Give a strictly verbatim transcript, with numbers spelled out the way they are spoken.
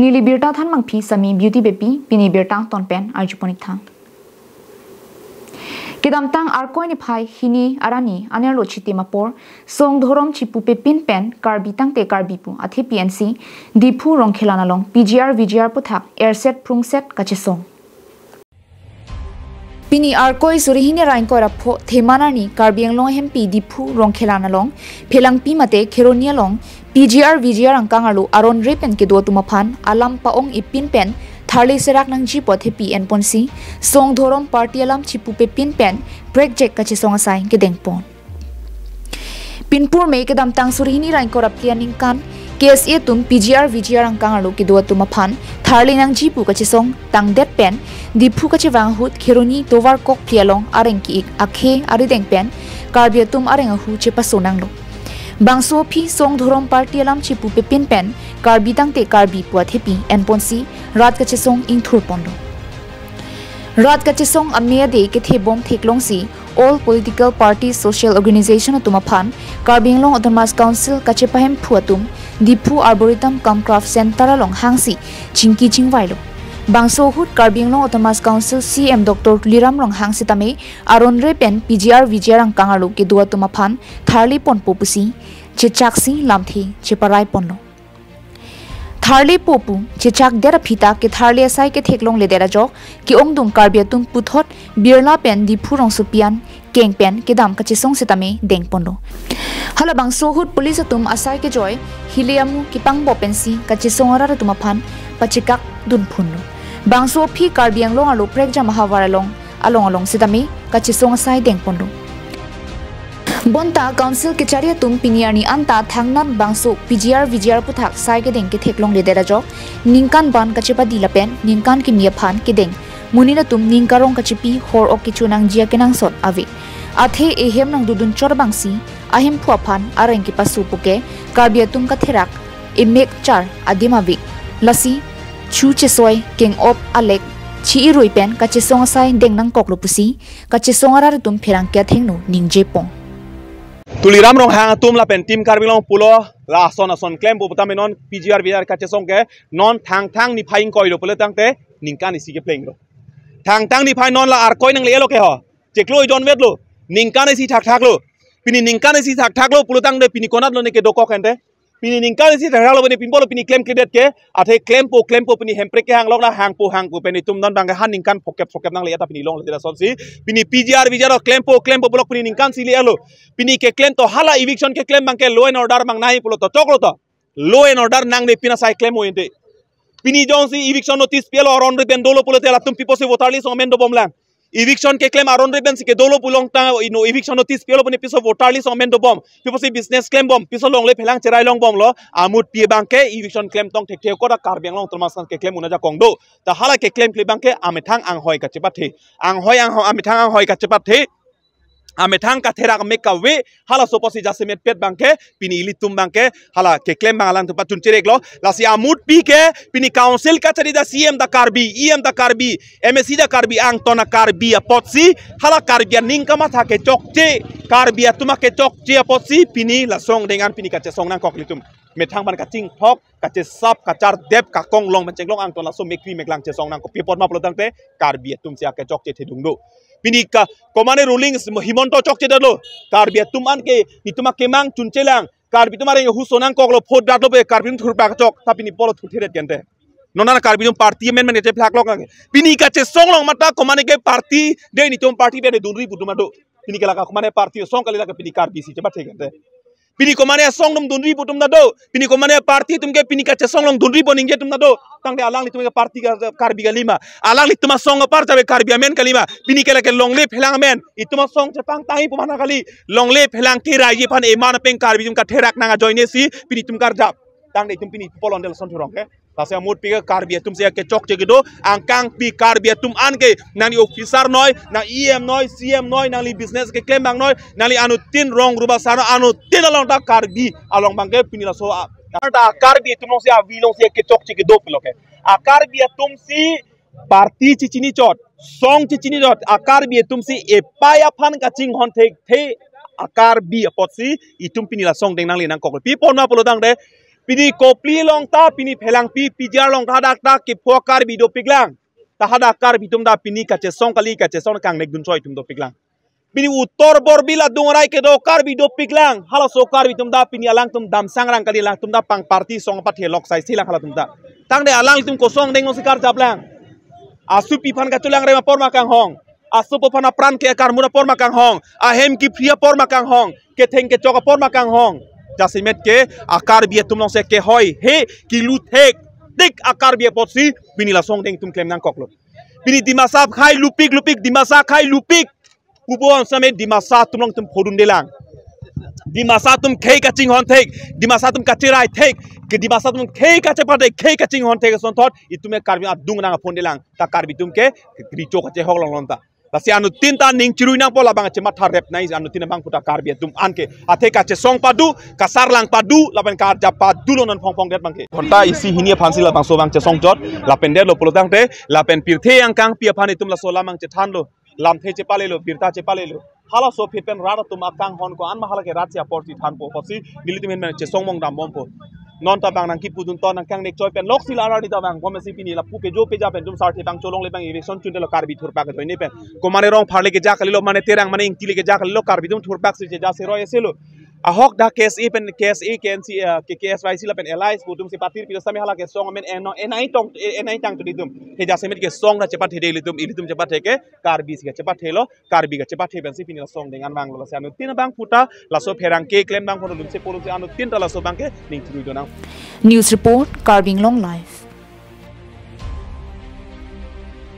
Neli birta than mangphi Sami Beauty Beypi, pini birta ton pen arjupon ik tha. Kedamtang Arkoi niphai hini arni anerlo chitim apor, song dhorom chipupepin pen Karbi tangte Karbi pu athepi ensi Diphu Rongkhelan along P G R V G R aputhak erset prungset kachesong. Pini Arkoi suri hini ra ingkoi ra pho Theman arni Karbi Anglong ahempi Diphu Rongkhelan along Phelangpi mate Kheroni along P G R V G R angkang arlo aron re pen kedo atum aphan alam pa-ong ipin pen tharle serak nangji pu athepi enponsi song dhorom party alam chipupepin pen prekjak kachesong asai kedengpon. Pinpur me kedamtang suri hini ra ingkoi ra phli aningkan K S A atum P G R V G R angkang arlo kedo atum aphan tharle nangji pu kachesong tangdet pen Diphu kachevang ahut Kheroni tovar kokphli along areng ki-ik akhei arideng pen Karbi atum areng ahu chepaso nanglo. Bangso aphi song dhorom party alam chipupepin pen Karbi tangte Karbi pu athepi enponsi rat kachesong ingthurponlo. Rat kachesong ame ade kethebom theklongsi all political party social organization atum aphan Karbi Anglong Autonomous Council kachepahemphu atum Diphu Arboretum cum Craft Center along hangsi chingki chingvailo. Bangso ahut Karbi Anglong Autonomous Council C M Doctor Tuliram Ronghang sitame aron re pen P G R V G R angkang arlo kedo atum aphan tharle ponpo pusi chechaksi lamthe cheparai ponlo. Tharle po pu chechakdet aphi ta ketharle asai ketheklongledet ajok ke-ongdung Karbi atum puthot Birla pen Diphu rongsopi an keng pen kedam kachesong sitame dengponlo. Halabangso ahut police atum asai kejoi hile amu kepangbo pensi kachesong arat atum aphan pachekak dunphunlo. Bangso aphi Karbi Anglong arlo prekjam ahavar along along along sitame kachesong asai dengponlo. Bonta Council kechari atum pini arni anta thangnat bangso P G R V G R aputhak sai kedeng ketheklongledet ajok ningkan ban kachepadi lapen ningkan kimi aphan kedeng monit atum ning karong kachepi hor ok kecho nangji akenangsot ave. Athe ehem nangdodun chot abangsi ahemphu aphan areng kepaso puke Karbi atum katherak emek char adim ave. Lasi chu chesoi keng-op alek chi-irui pen kachesong asai deng nangkoklo pusi kachesong arat atum pherangke athengno ningjepon. Tuliram Ronghang atum lapen Team Karbi Anglong pulo, la ason ason klempo putame non P G R V G R kachesong ke non Thangthang niphai ingkoi lo pulo tangte ningkan isi keplenglo. Thangthang niphai non la Arkoi nanglelo ke ho. Chiklo ijon vetlo. Ningkan isi thakthaklo. Pini ningkan isi thakthaklo pulo tangte pini konatlo ne kedokok ente. Pini ningkan isi thakthaklo pini pinpolo pini klemkledet ke. Athe klempo klempo pini Hemprek kehang lok na hangpo hangpo pen itum non bang han ningkan phokep phokep nangle ta pini longledet asonsi. Pini P G R V G R klempo klempo pulo pini ningkan isi lelo. Pini keklem to hala eviction keklem bangke law and order mangnai pulo to choklo to. Law and order nangne pina sai klem o ente. Pini jongsi eviction notice pilo aron re pen dolo pulote latum piposi voter list amen dobomlang. Eviction keklem aron re pensi kedolo pulo tangte ino eviction notice pilo pini piso voter list amen dobom. Piposi business klembom, piso longle phelang cherai longbomlo. Amut pi bangke eviction klem tong thekthe koda Karbi Anglong termasuk keklem un ajakong do. Ta hala keklemkle bangke amethang anghoi kachepathe. Anghoi anghoi amethang anghoi kachepathe. Amethang katherak mek kave halaso apotsi jasemet pet bangke pini ilitum bangke hala keklem bang alangtum pachun chereklo. Lasi amut pi ke pini Council kachari ta C M ta Karbi, E M ta Karbi, M A C ta Karbi, angton a Karbi apotsi hala Karbi aning kamatha kechokche, Karbi atum akechokche apotsi pini lasong deng an pini kachesong nangkok ilitum. Methang ban kachingthok, kachesap, kachardep, kakong long menchenglong angton laso mekri meklang chesong nangkok pi apot ma pulo tangte Karbi atumsi akechokche thedung do. Pini ka komane ruling Himanta chokchedetlo. Karbi atum an ke nitum akemang chunchelang. Karbi atum areng huso nangkoklo vote datlo pe Karbi atum thurpak chok. Ta pini polo thurthedet gente. Nona Karbi atum party amen men kachephlak lok nang. Pini kachesong long mata komane ke party de nitum party pe dunri pu atum do. Pini ke laka komane party song kali laka pini Karbi si chepathe gente. Pini komane asong atum dunri pu atum ta do. Pini komane party atum ke pini kachesong long dunri pu ningje atum ta do. Tangte alanglitum ke party ka Karbi kalima. Alanglitum asong apar chabe Karbi amen kalima. Pini ke lake longle phelang amen. Itum asong chepangtangji pu mana kali. Longle phelang keraiji aphan eman peng Karbi atum katherak nang ajoine si pini itum karjap. Tangte itum pini polon del son thurong ke. Lasi amut pi ke Karbi atumsi akechokche kedo, angkang pi Karbi atum an ke, nangli officer noi, nang E M noi, C M noi, nangli business keklem bang noi, nangli anuttin rong ruba sano anuttin along ta Karbi along bangke pini laso a. Ta Karbi atum alongsi avi alongsi akechokche kedo pulo ke. A Karbi atumsi party chichini chot, song chichini chot, a Karbi atumsi epai aphan kachinghon thekthe a Karbi apotsi itum pini lasong deng nangli nangkok. Pi apot ma pulo tangte Pini Kopili along ta, pini Phelangpi, P G R along ta hadak ta kepho Karbi dopiklang. Ta hadak Karbi atum ta pini kachesong kali, kachesong kangnek dunchoi atum dopiklang. Pini Uttar Borbil adung arai kedo Karbi dopiklang. Halaso Karbi atum ta pini alangtum damsang rang kali, alangtum ta pang party song pathe lok sai silang halatum ta. Tangte alangtum kosong dengsi karjaplang. Asupi aphan kachelangrem apor ma kanghong. Asopo aphan apran ke akarmur apor ma kanghong. Ahem kiphri apor ma kanghong. Ketheng kechok apor ma kanghong. Jasemet ke a Karbi atum alongsi kehoi he kilu thektik a Karbi apotsi pini laso angdeng atum klem nangkoklo. Pini Dimasa akhei lupik lupik, Dimasa akhei lupik. Pupo amsame Dimasa atum along atum phodundelang. Dimasa atum khei kachinghon thek, Dimasa atum kacherai thek, ke Dimasa atum khei kachepathek, khei kachinghon thek asonthot, itum e Karbi adung nang aphondelang, ta Karbi atum ke, ke richo kachehok longlong ta. Lasi anuttin ta ning chirui nangpo labang chematha rep nai anuttin abang puta Karbi atum anke. Athe kachesong padu, kasarlang padu, lapen karjap padu lo non phong phong det abangke. Ghonta isi hini aphansi labangso abang chesong chot, lapen det lo pulo tangte, lapen pirthe angkangpi aphan itum laso lam abang chethanlo, lamthe chepalelo, birta chepalelo. Halaso aphi pen rat atum akanghon ko-an ma hala ke rat si apor si thanpo, apotsi nelitum ahin pen chesong mong dambompo. Non ta abang nangkipudun ton nangkangnek choi pen loksi la arni ta abang, komatsi pini lapu pejo peja pen atum sarthe abang cholongle abang election chunde lo Karbi thurpak ajoine pen. Ko mane Rongphar le keja kalilo, mane Terang mane Ingti le keja kalilo, Karbi atum thurpak si keja seroi aselo. Ahok dak K S A pen, K S A, K N C, eh, K-, K S Y C lapen allies atum si patir pilo same hala kesong amen eno, enai tong, e-, enai tang tu itum. He jasemet kesong ta chepathede ilitum, ilitum chepathe ke Karbi si kechepathelo, Karbi kachepathe pensi pini laso angdeng an vanglo, lasi anuttin abang puta laso pherangke klem abang phono lumse polumse anuttin ta laso abangke ning chirui donang. News report, Karbi Anglong Live.